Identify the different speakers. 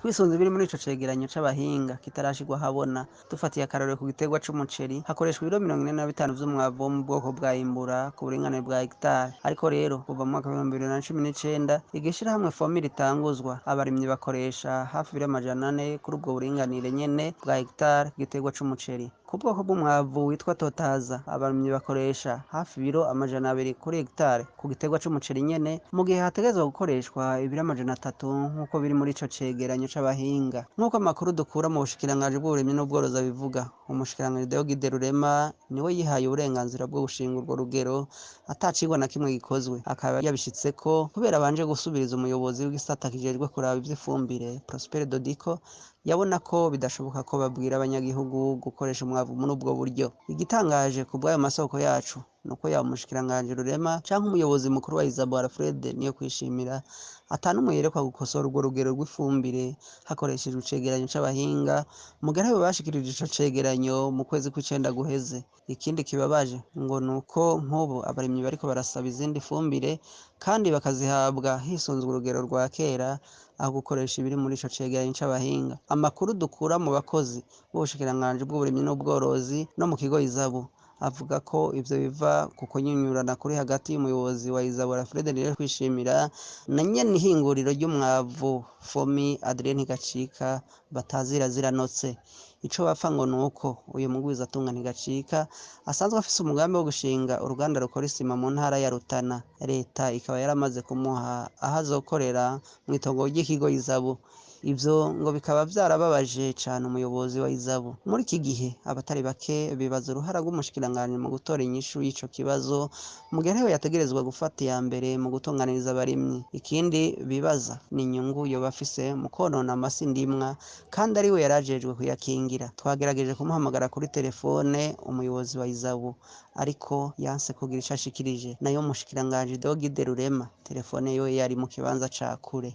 Speaker 1: Twisunze ibiri muri ico cegeranyo c'abahinga kitarashirwa habona, dufatiye akarorero ku giterwa c'umuceri, hakoreshwa ibiro 45 vy'umwavu wo mu bwoko bwa imbura ku buringanire bwa hegitari. Ariko rero kuva mu mwaka w'2019 igishirahamwe FOMI ritanguzwa, abarimyi bakoresha hafi ibiro 400 kuri ubwo buringanire nyene bwa hegitari ku giterwa c'umuceri. Ku bwoko bw'umwavu witwa Totaza, abarimyi bakoresha hafi ibiro 200 kuri hegitari ku giterwa c'umuceri nyene, mu gihe hategerezwa gukoreshwa ibiro 300 nk'uko biri muri ico cegeranyo c'abahinga. Nk'uko amakuru dukura mu bushikiranganji bw'uburimyi n'ubworozi abivuga, umushikiranganji Deogide Rurema niwe yihaye uburenganzira bwo gushinga urwo rugero atacigwa na kimwe gikozwe, akaba yabishitseko kubera abanje gusubiriza umuyobozi w'igisata kijejwe kuraba ivy'ifumbire Prosper Dodiko, yabona ko bidashoboka ko babwira abanyagihugu gukoresha umwavu muri ubwo buryo. Igitangaje ku bw'ayo masoko yacu nuko yaba umushikiranganji Rurema canke umuyobozi mukuru wa Isabora Alfred niyo kwishimira atanumwe yerekwa gukosora urwo rugero rw'ifumbire hakoreshejwe icegeranyo c'abahinga, mu gihe aribo bashikirije ico cegeranyo mu kwezi kw'icenda guheze. Ikindi kibabaje ngo nuko nk'ubu abarimyi bariko barasaba izindi fumbire kandi bakazihabwa hisunzwe urugero rwa kera aho gukoresha ibiri muri ico cegeranyo c'abahinga. Amakuru dukura mu bakozi b'ubushikiranganji bw'uburimyi n'ubworozi no mu kigo Izabu avuga ko ivyo biva ku kunyinyurana kuri hagati y'umuyobozi wa Isabora Alfred Nire kwishimira na nyene ihinguriro ry'umwavu Fomi Adrien Ntigacika batazira ziranotse. Ico bapfa ngo nuko uyu mugwizatunga Ntigacika asanzwe afise umugambi wo gushinga uruganda rukora isima mu ntara ya Rutana, leta ikaba yaramaze kumuha aho azokorera mw'itongo ry'ikigo Izabu. Ivyo ngo bikaba vyarababaje cane umuyobozi wa Izabu. Muri iki gihe abatari bake bibaza uruhara rw'umushikiranganji mu gutora inyishu y'ico kibazo, mu gihe ariwe yategerezwa gufata iya mbere mu gutunganiriza abarimyi. Ikindi bibaza ni inyungu yoba afise mu konona amasi ndimwa kandi ariwe yarajejwe kuyakingira. Twagerageje kumuhamagara kuri telefone umuyobozi wa Izabu, ariko yanse kugira ico ashikirije. Nayo umushikiranganji Deogide Rurema telefone yiwe yari mu kibanza ca kure.